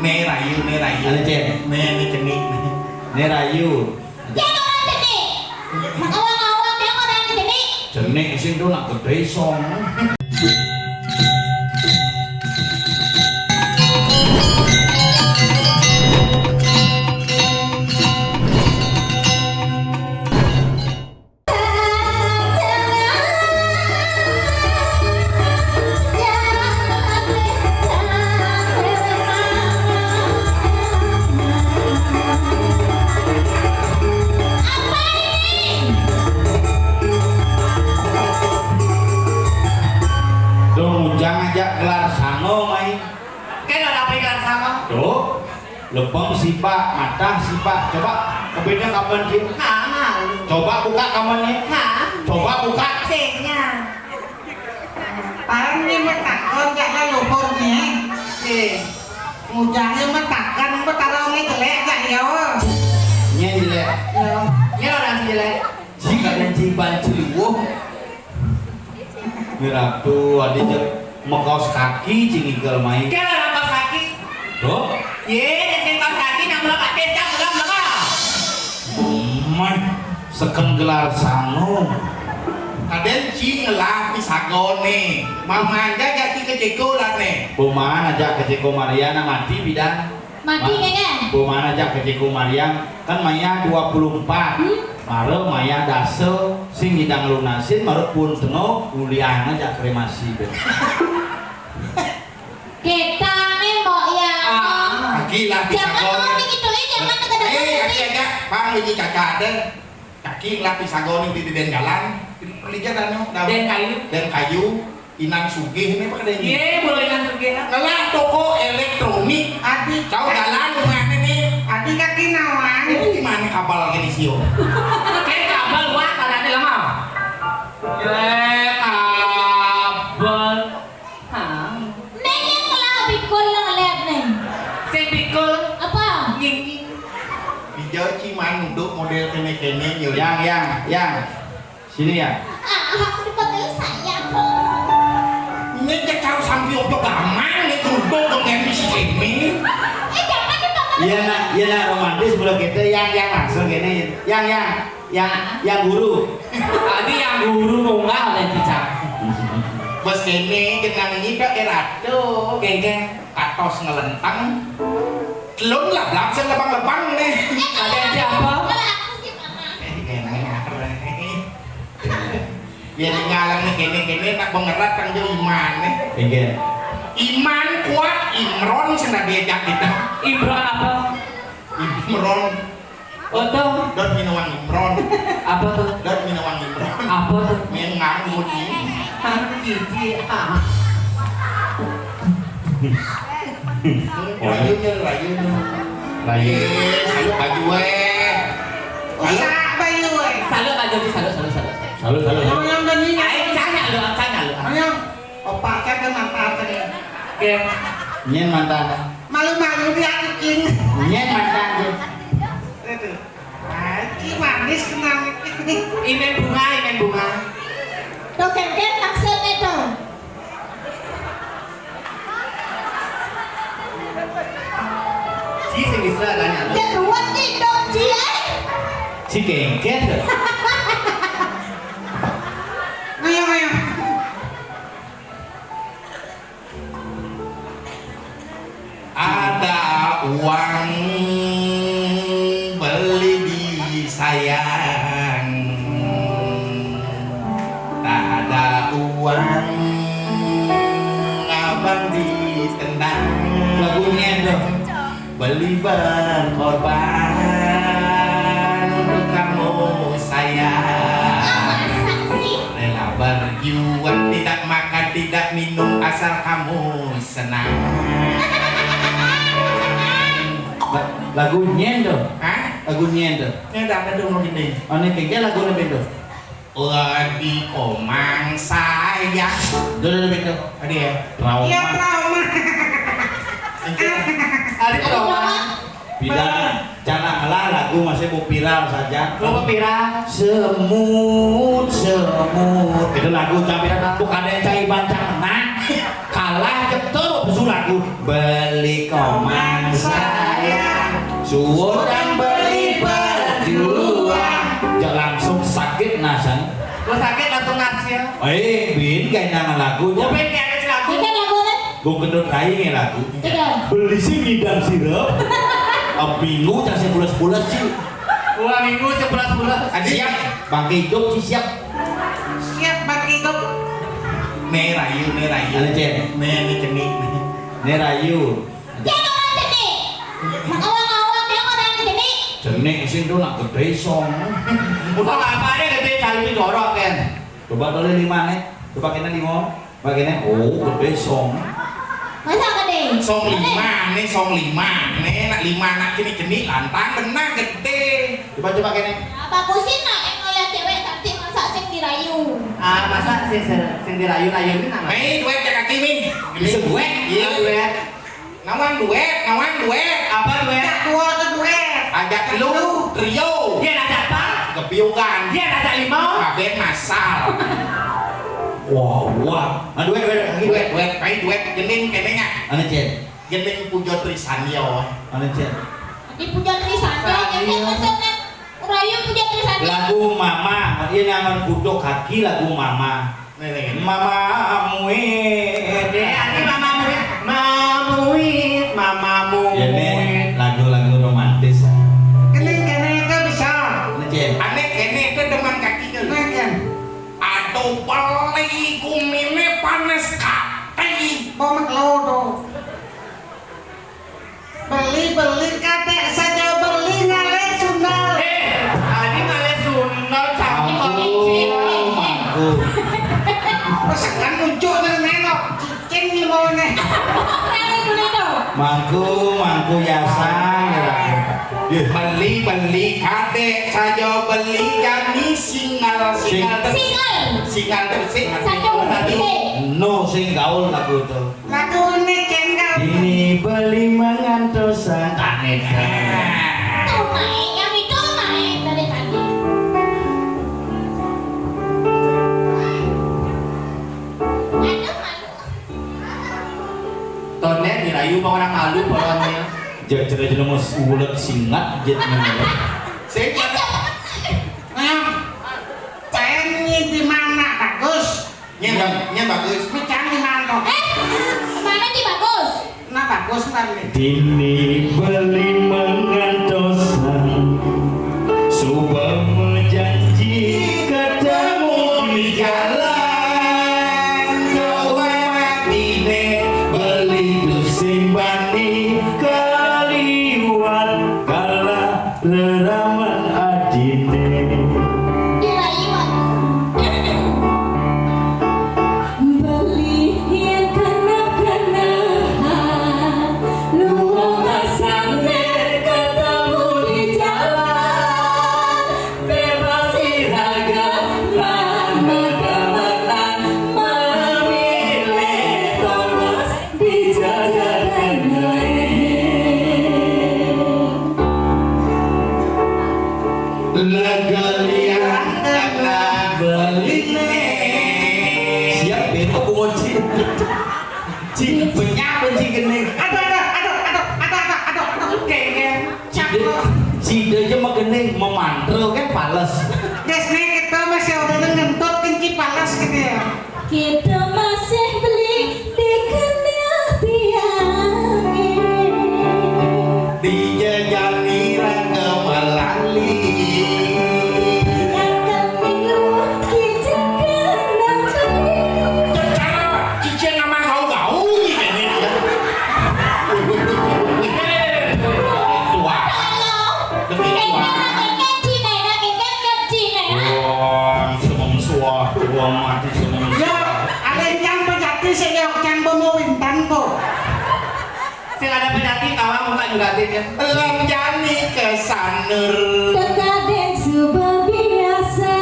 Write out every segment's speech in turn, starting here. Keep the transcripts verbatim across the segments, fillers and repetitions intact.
Né rayu, né rayu. Ada, Cek? Né, né cenik. Né rayu. Jangan orang cenik. Awang-awang, jangan orang cenik. Cenik sing tuh nak gedé song. Dong ujang aja gelar sango main. Kan ada apa gelar sango? Tuh. Lepeng sipak, matah sipak. Coba kebeda kapan sih? Hah, malu. Coba buka kamarnya. Hah? Coba buka. Senya. Parang ni matakon jak leluhur ni. Eh. Mujangnya matakon, matarongnya jelek jak ya. Nya jelek. Ya. Ya orang jelek. Jika dan jiban ciliwuh. Miratu, adi jek mekaos kaki cing igel main. Kela mekaos kaki. Tuh. Ye, sing kaos kaki nang mula pakai jam mula mula. Mah, seken gelar sango. Kadén cing ngelah pisagone. Mamanja jati keceko lah né. Boman aja keceko Mariana mati bidan. Mati kayaknya. Boman aja keceko Marian kan maya dua puluh empat. Hmm? Mara maya dasa sing ngidang lunasin marut pun tengok ulian aja kremasi bé. Kita nih mbok ya. Ah, lagi lah. Jangan ngomong gitu ya, jangan negara. Eh, lagi aja, Bang, ini caca ada. Kaki ngelah pisagone di dén jalan, pelija danu, danu. Dén kayu. Dén kayu, Inan Sugih né apa kadén? Iya, boleh Inan Sugih. Ngelah toko elektronik. Adi. Tahu jalan rumahnya nih. Adi kaki nawang. Ini gimana kabel gini sio? Kayak kabel wah, tadi ada lama. Kayak kabel. Hah? Néng yang ngelah pikul yang ngeliat néng. Sing pikul apa? Nging-nging. Dijauh ciman duduk model kéné-kéné yo. Yang, yang, yang. Sini ya. Ah, aku dipanggil sayang. Ini cek tahu sampai opo gamang nih kerudung dong yang di sini. Eh, jangan dipanggil. Iya nak, iya nak romantis kalau kita yang yang langsung gini, yang yang. Yang, yang guru. Tadi yang guru munggah oleh cicak. Bos kéné jenang nyidok é ratu. Kéngkén. Katos ngelentang. Telun lah, belangsang lebang-lebang nih. Ada siapa? Eh, enak aré. Ya, tinggalan nih, kéné-kéné nak bengerat kan dia iman nih. Kéngkén. Iman kuat, Imron sing diajak kita. Imron apa? Imron. Oh, tuh. Dot minawang Imron. Apa tuh? Dot minawang Imron. Apa tuh? Yang nganggut nih. Hah, gigi, ah. Rayunya, rayunya. Rayu. Eh, salut baju, eh. Salut baju, eh. Salut baju, salut, salut, salut. Salut, salut, salut. Yang, yang tadi. Ayo, canya lu, canya lu. Ayo. Opak kan mantan tadi. Oke. Nyén mantan. Malu-malu dia kucing. Nyén mantan. Aduh. Ah, iki manis kenang. Imen bunga, imen bunga. Tuh, kéngkén maksudnya tuh. Si sing bisa tanya. Ya, ruwet nih, dong, Ci, eh. Si kéngkén tuh. Ayo, ayo. Ada uang beli disayang, tak ada uang abang ditendang. Lagunya tuh. Beli berkorban untuk kamu sayang. Rela berjuang, tidak makan, tidak minum, asal kamu senang. Lagu nyén tuh? Hah? Lagu nyén tuh? Ini ada, ada dong gini. Oh, ini kayaknya lagu lebih tuh. Lagi komang saya. Duh, duh, duh, duh. Ada ya? Trauma. Iya, trauma. Ada trauma. Bila cara ngelah lagu masih mau viral saja. Mau viral? Semut, semut. Itu lagu campur bukan ada yang cai bancang menang. Kalah betul besul lagu. Beli komang Sayang, suwun beli berdua. Jangan langsung sakit nasan. Kok sakit langsung nasil? Eh, bin kayak nang lagu. Gue pengen kayak ada lagu. Ini kan lagu kan? Gue gendut rai nih lagu. Iya. Beli sih ngidam sirup. Minggu tas sebulan sebulan sih. Dua minggu sebulan sebulan. Siap, bangke hidup sih siap. Siap bangke hidup. Nih rayu, nih rayu. Ada, Cen? Nih, nih cenik. Nih rayu. Dia orang cenik. Mak awang-awang dia orang cenik. Cenik sing tuh nak gede song. Udah apa aja gede kali ini jorok kan. Coba toleh lima nih. Coba kena lima. Coba kena. Oh, gede song. Masa gede? Song lima nih, song lima nih, nak lima anak cenik-cenik lantang benar gede. Coba coba kena. Apa kusin nak yang ngeliat cewek cantik masa sing dirayu? Ah, masa sing sing, sing dirayu-rayu ini namanya? Nih, duet cek kaki nih. Ini bisa duet? Iya, duet. Nawang duet, nawang duet. Apa duet? Ajak dua ke duet. Ajak lu trio. Dia ajak apa? Kepiukan. Dia ajak lima. Kabeh masal. Wah, wah. Nah, duet, duet, lagi duet. Duet, duet, main duet. Gending kene nggak? Mana, Cen? Gending Pujo Trisanyo. Mana, Cen? Di Pujo Trisanyo, Trisanyo. Yang maksudnya Rayu punya tulisan. Lagu Mama, dia nangan kutuk kaki lagu Mama. Nih, nih, nih. Mama Muit. Nih, ini Mama Muit. Mama Muit, Mama Muit. Ya, nih, lagu-lagu romantis. Kene, kene itu bisa. Ini, Cen. Ane kene itu demen kaki ke. Nih, kan. Aduh, beli gumine panas kaki. Bomek lo tuh. Beli-beli katek saja beli ngalih sundal. Eh, tadi ngalih sundal, tapi kok izin. Mangku. Pesekan muncul nang nengok. Cicing nih mau nih. Mangku, mangku ya saya. Beli-beli katek saja beli jani singal, singal. Singal. Singal terus, singal. Satu, tadi. No, sing gaul lagu itu. Lagu ini cengkal. Ini beli mengantosan. Aneh. Tuh, Mai. Yang itu, Mai, dari tadi. Aduh, malu. Tonnya dirayu, bang, orang malu, polonnya. Jangan cerita-cerita mau sulit, singat, jadi. Saya kata, nah, saya ini di mana, bagus? Nyen, nyen bagus. Mecang di mana? Eh, mana di bagus? Nah, bagus kan nih. Dini beli mengantosan, suba menjanji ketemu di jalan. Kau dini beli tuh simbani kaliwat kalah Leraman adine. Dirayu aku. Beli yang kena-kena, luwung asane ketemu di jalan. Bebas iraga, mana kemana, memilih tongos. Siap, beto bungo, Ci. Ci, penyapa, Ci, gini? Aduh, aduh, aduh, aduh, aduh, aduh, aduh, aduh, kengeng. Cakep. Ci, dia aja mah gini, memantril kan pales. Guys, nih kita masih udah ngentut, kenci pales gitu ya. Kita masih beli di kena tiang. Dijajani raga melali. Akan minggu kita kena beli. Cecana, cicing nama kau bau nih kayaknya dia. Tua. Halo. Lebih tua. Wah, semua suah, wah, mati semua. Ya, ada yang pejati sih, ya, yang mau wintan kok. Sing ada pejati kawan muka juga sih ya. Lanjani ke sanur. Tekadeng suba biasa.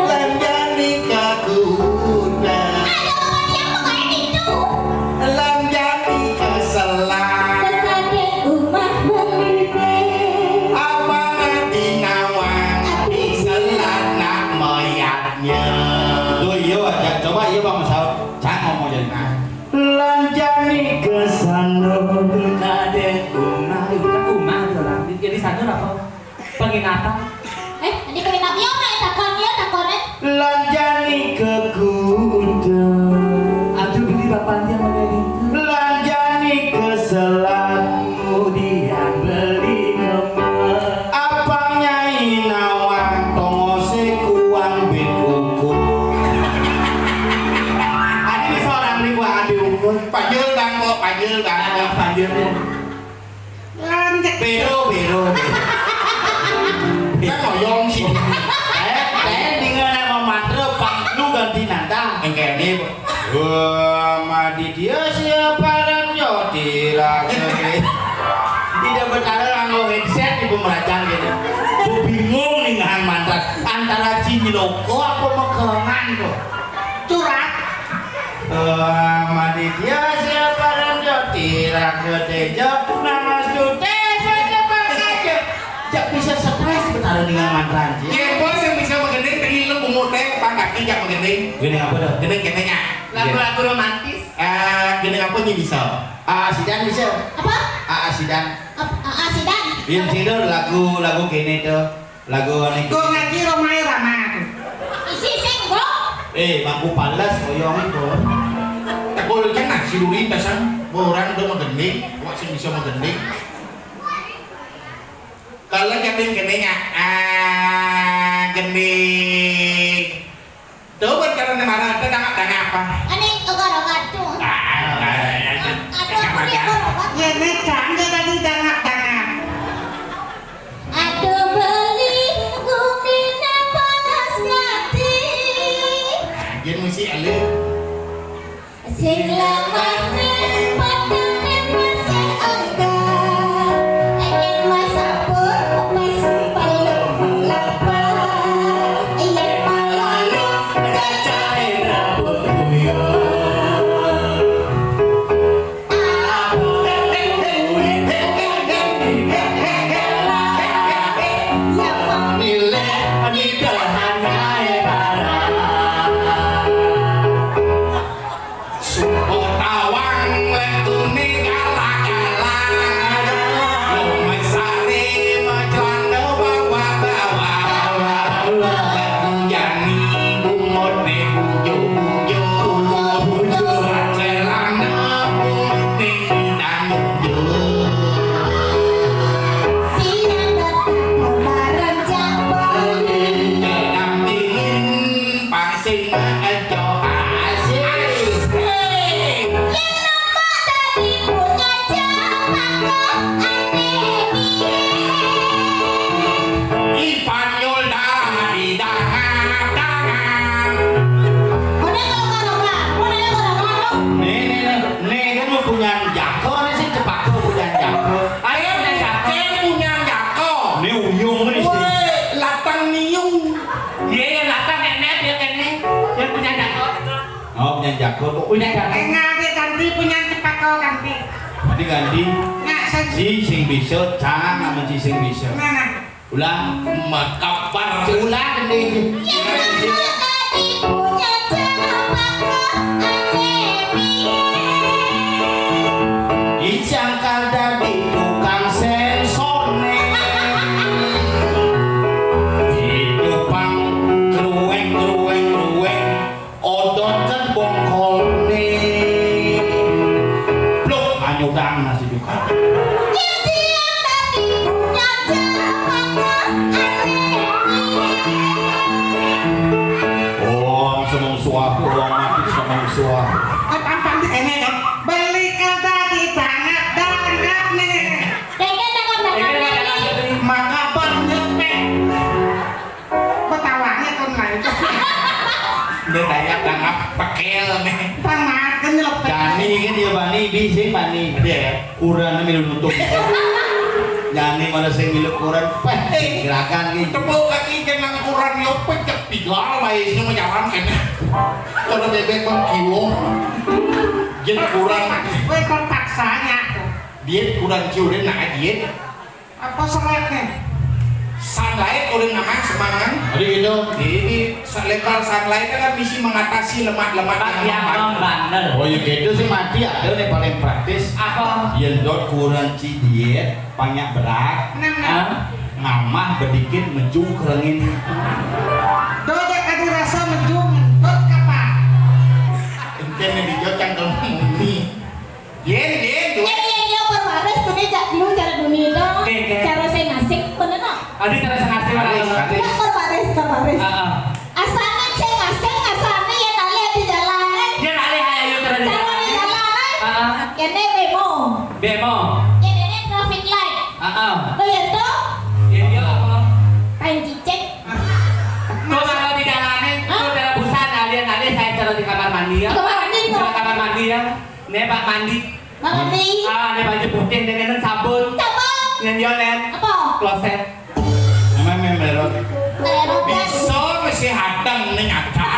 Lanjani ke kuda. Ada orang yang pakai itu. Lanjani ke selang. Tekadeng umah beli. Apa di nawang di selang nak mayatnya. Tuh, iya, Bang. Coba, iya, Bang, Mas Al. Cang ngomong jadi. Nah. Lanjani ke sanur. Tekadeng umah Binatang. Eh, ini kena yo, nek takon yo, takon, eh. Lan jani kekuda. Aduh, beli bapak dia mana ini? Lan jani keselat, kemudian beli kembang. Abang Nyai nawang, tongose kuang bin ukur. Adi bisa orang ribu adi ukur. Panjul bang, kok panjul bang. Panjul ya. Lanjut. Bero, bero, bero. Kan ngoyong sih. Eh, eh, dengan nama mantra, pang lu ganti nanta. Engke ini, Bu. Wah, mati dia siapa dan yo tidak. Tidak bercara nganggo headset di pemeracan gitu. Ku bingung nih ngahan mantra. Antara ciniloko apa mekengan tuh. Curhat. Maditya siapa dan jotira ketejo nama sude saja pakai. Jak bisa stres betara dengan mantra anjir. Ya, bos yang bisa menggending, tadi lu bungut teh, pangkatnya jak menggending. Gini apa dah? Gending kenenya. Lagu-lagu romantis. Eh, gending apa nih bisa? Ah, Sidan bisa. Apa? Ah, Sidan. Apa? Ah, Sidan. Yang sini lagu-lagu gini tuh. Lagu ane. Kok ngaji romahe Rama tuh? Isi sing, Bro. Eh, mangku pales koyong itu. Tekul cenah si Duri pesan, orang udah menggending, awak sing bisa menggending. Kalau gending kenenya, ah, gending. Tuh, buat kalau marah, itu dangak-dangak apa? Ane ogar-ogar tuh. Ah, ah, ah, ah, ah. Aduh, aku nih ogar-ogar. Ya, nek, jangan tadi dangak-dangak. Aduh, beli gumine panas ngati. Yen mesti elu. Sing lemah ning padane masih enggak. Yen wis sabur, wis pelem melapa. Yen malalu, cacahe rambut kuyup. Sing aja asik. Yen nampak tadi punya cempaka ane piye? Ipanyul dari dahar-dahar. Ora karo-karo, Kak. Ora karo-karo. Nih, nih, nih. Nih kan mau punya jako, nih sing cepako punya jako. Ayo, nih, jako punya jako. Nih uyung nih sih. Woi, latang niung. Iya, iya, latang nenek ya kene. Yang punya jako. Oh, punya jako. Punya jako. Enggak ada ganti, punya cepako ganti. Nanti ganti. Nah, sing si sing bisa, cang sama si sing bisa. Nah, nah. Ulang. Makabar. Ulang, nih. Yang mana tadi punya cempaka ane piye? Ijang kal dadi tukang sensor nih. Itu pang kruweng, kruweng, kruweng. Odot kan bongkol nih. Blok, anyudang nasi juga. Yen dia tadi punya cempaka ane piye? Oh, seneng suaku, orang mati seneng suaku. Apa-apa di kene kan? Beli kata di banget banget nih. Deket tangan banget nih. Maka banyak nih. Betawane kon lain. Ndek dayak dangak pekel nih. Pang makan lho. Jani iki dia bani, bi sing bani. Iya ya. Kuran milu nutup. Jani mana sing milu kuran. Peh, sing gerakan iki. Tepuk kaki kenang kuran yo pecek tiga lah, isine menyalam kene. Kalau bebek bang kiwo. Jet kuran. Kowe terpaksanya. Diet kuran ciurin nak diet. Apa seretnya? Sunlight, orang nama semangat. Jadi gitu. Ini sa-, level sunlight kan bisa mengatasi lemak-lemak yang membandel. Oh ya gitu sih, mati ada nih paling praktis. Apa? Yen dot kurang ci diet, banyak berat. Nah, nah. Hah? Ngamah bedikit, meju kerengin. Dojak adi rasa meju ngentut kapa? Engken dijocang kalau muni. Yen, yen, duwe. Yen, yen, yen, perbaris tuni jak lu cara duni to. Oke, oke. Cara sing asik, bener no? Adi cara sing asik, bener. Aris, aris. Ya, perbaris, perbaris. Heeh. Asane sing asik, asane yen ale di dalane. Yen ale ayo cara di dalane. Cara di dalane. Heeh. Kene bemo. Bemo. Kene ne traffic light. Heeh. Lo ya to? Yen dia apa? Kain cicit. Tuh kalau di dalane, tuh cara busan, alian ale saya cara di kamar mandi ya. Kamar mandi, kamar mandi ya. Ne bak mandi. Bak mandi. Ah, ne baju putih, ne, ne sabun. Sabun. Yang dia, Len. Apa? Kloset. Memang, memang, merot. Merot. Bisa masih hadang ne nyata.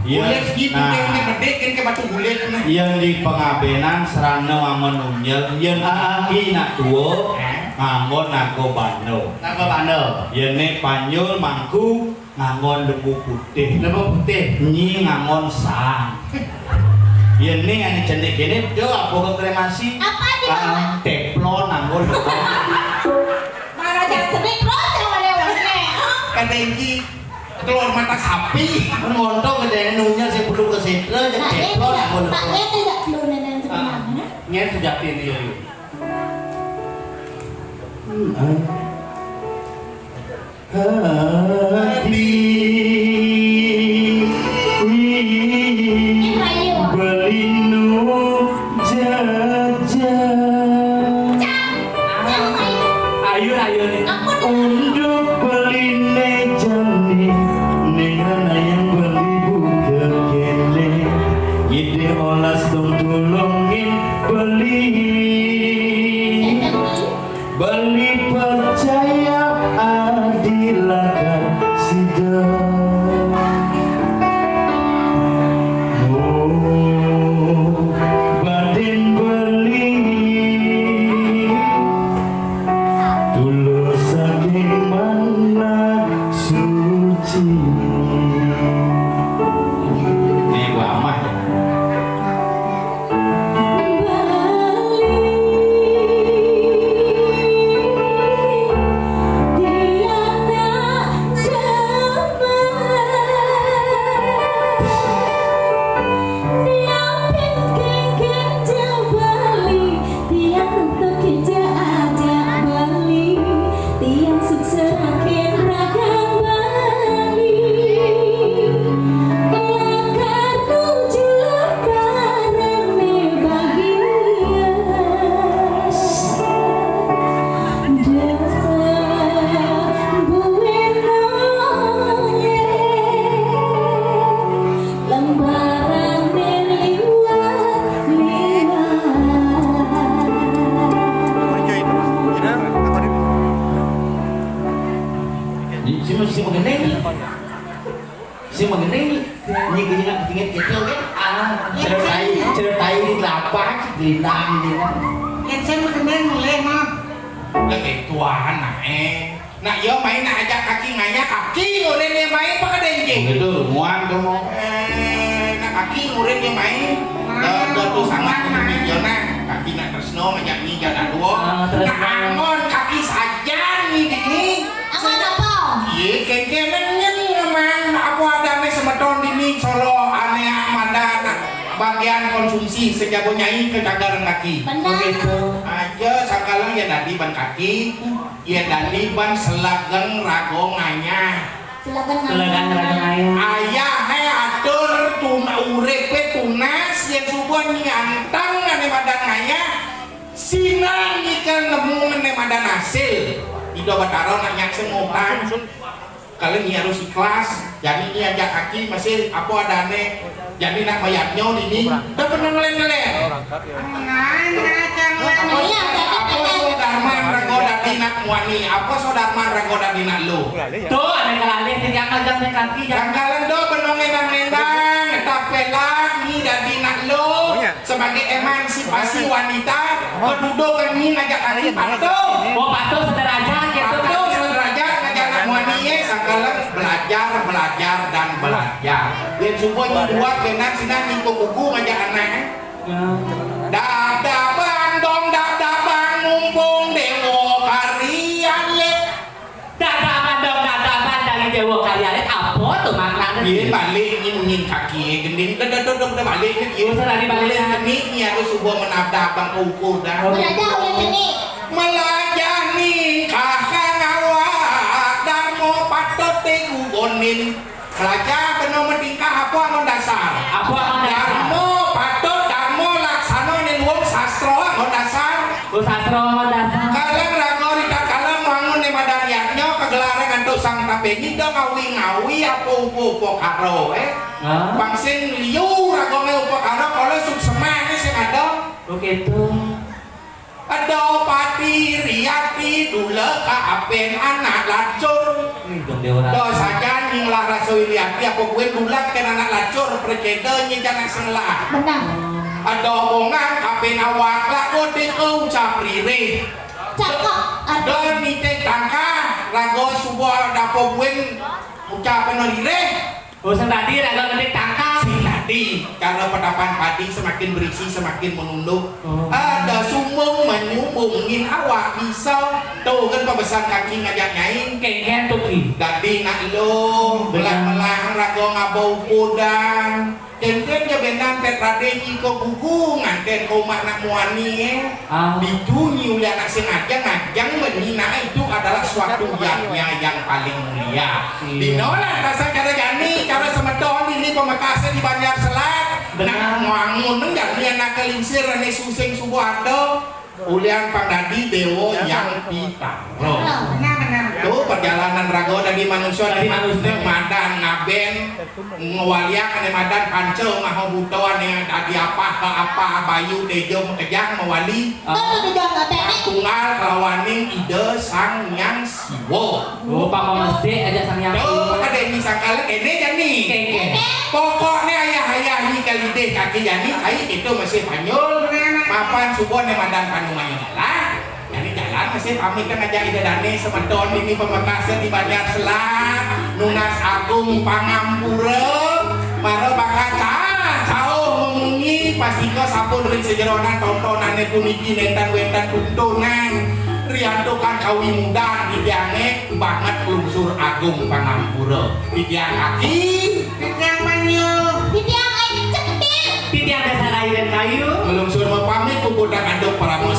Iya. Bulet gitu, nah. Yang ne bedek kan ke batu bulet ne. Yang di pengabenan serana amun unjel, yang aki nak tua, eh? Nganggon nago bando. Nago bando. Yang ne panjul mangku, nganggon lembu putih. Lembu putih. Nyi nganggon sang. Yen ning ane cenik kene, do apa ke kremasi? Apa di bawah? Ah, teflon nganggon lembu. Mana jangan cenik, bro, jangan lewat nih. Kata Inci, keluar mata sapi. Ngontok ke dene nunya sing perlu ke setra, je teflon nganggon lembu. Tak lihat tidak perlu nenek sebenarnya. Nyen sejati ini, yo, yo. Hmm, ah. Hati belinu jajan. Ayu, ayu nih. Untuk beline jani, dengan ayam beli buka kene. Ide olas dong tulungin beli. Beli percaya adilakan sida. Oh, batin beli dulur saking manah suci. Ini Bu Amah. Tiang sukses rakan Bali. Pelakar nuju lebaran bagian. Depan bueno nyere. Lembarane liwat-liwat. Ini si, si mengenai ni. Si mengenai ni. Ini kena ingat kita kan? Ah, ceritai, ceritai di kelapa, di lindang ini kan. Yang saya mengenai mulai mah. Lagi tuan, nah, eh. Nak yo main nak ajak kaki ngayah, kaki urin dia main pakai denjing. Begitu, muan tu mau. Eh, nak kaki urin dia main. Dah, dah tu sangat main yo nah. Kaki nak tresno ngajak ni jalan dua. Ah, tresno. Nak angon kaki saja ni dini. Angon apa? Ye, kengkenen nyen memang apa adane semeton dini solo ane amanda nak bagian konsumsi sejabo nyai ke cagar kaki. Benar. Begitu. Aja sakalang ya tadi ban kaki. Iya, dadi ban selagan rago ngayah. Selagan ngayah. Selagan rago ngayah. Ayah, hai atur tun-, uripe tunas, yen subuh nyantang ane madan ngayah, sinang ikan nemu ane madan hasil. Ida Batara nak nyak sing ngutang. Kalau ini harus ikhlas, jadi ini ajak kaki masih apa adane. Jadi nak mayatnya ini, dah pernah ngelen-ngelen. Apa so darman rago dadi nak muani, apa so darman rago dadi nak lu. Tuh, ada kalalih, tiga kali kaki, jangan. Jangkalan do benong endang-endang, tak pelak ni dadi nak lu. Sebagai emansipasi wanita, kedudukan ni ngajak kaki patuh. Oh, patuh sederajat gitu. Iye, sakalan belajar, belajar, dan belajar. Yén suba nyubuat benan sinan nyingkuk kuku ngajak anak, eh. Dab-daban dong, dab-daban mumpung Déwa Kari alit. Dab-daban dong, dab-daban dari Déwa Kari alit. Apa to maknane? Iye, balik nyin, nyin kaki, gending, deg, deg, deg, deg, balik nyin. Iye, usah lari balik. Nyin, nyin harus suba menabdabang ukur dah. Belajar oleh sini. Melajah ningkah kang awak, darma patut digugunin. Melajah kena matingkah apa anggon dasar? Apa anggon dasar? Darma patut, darma laksana ning luung sastra anggon dasar. Oh, sastra anggon dasar. Kalang raga ritatkala ngwangun ning madan yadnya, kagelarang antuk Sang Tapeni, da ngawi-ngawi apa upa-upakara, eh. Hah? Pang sing liu raga ngaé upakara, kala suksemané sing ada. Oh, gitu. Eda pati riati dula kaapin anak lacur. Ih, dong Déwa. Da sajan nyinglah rasa iri ati, apa buin dula kén anak lacur, preceda nyé janak senglah. Benar. Eda bongan kapin awak, laku deka ucap ririh. Cakep. Da nitik tangkah, raga suba dapa buin ucapina ririh. Oh, sing dadi raga ngetik tangkah. Sing dadi, cara petapan padi semakin berisi, semakin menunduk. Oh. Ada sumbung menyumbungin awak bisa. Tuh kan pebesan kaki ngajak nyai. Kéngkén to, Ki. Dadi nak lo, benar, melah-melah raga ngaba ukudan. Kéngkén ja benan pét radé nyingkuk kuku, nganten ka umah nak muani, eh. Ah. Ditu nyi ulian nak sing ajeng, ajeng menyi nak itu adalah suatu yadnya yang paling mulia. Iya. Dina lantasan cara jani, cara semeton dini pamekasé di Banjar Selat. Benar. Nak ngwangun jani anak kelingsir ané susing suba ada. Ulian pang dadi déwa yang pitara. Oh, benar, benar. Tuh perjalanan raga dadi manusia, dadi manusia. Madan ngaben, ngwaliang ané madan panca maha buta ané dadi apa, apa, bayu, teja, makejang, mawali. Tunggal kelawaning Ida Sang Hyang Siwa. Oh, pang mamesik ajak Sang Hyang Siwa. Tuh, ada yang disangkal kéné jani. Kéngkén. Pokokné ayah-ayah ni kalidih kaki jani, kai kita masih panjul. Mapan suba né madan panumaya lah. Jani jalan masih pamit ngajak ida dané semeton dini pamekasé di Banjar Selat, nunas agung pangampura, mara bakal cauh memunyi, pastika sampun ring sajeroning tontonané puniki nénten wénten tuntunan riantukan kawimudan titiangé banget lungsur agung pangampura. Titiang kaki, titiang panyu, titiang ayu cepil, titiang dasar ayu dan kayu. Nglungsur mapamit puputang antuk parama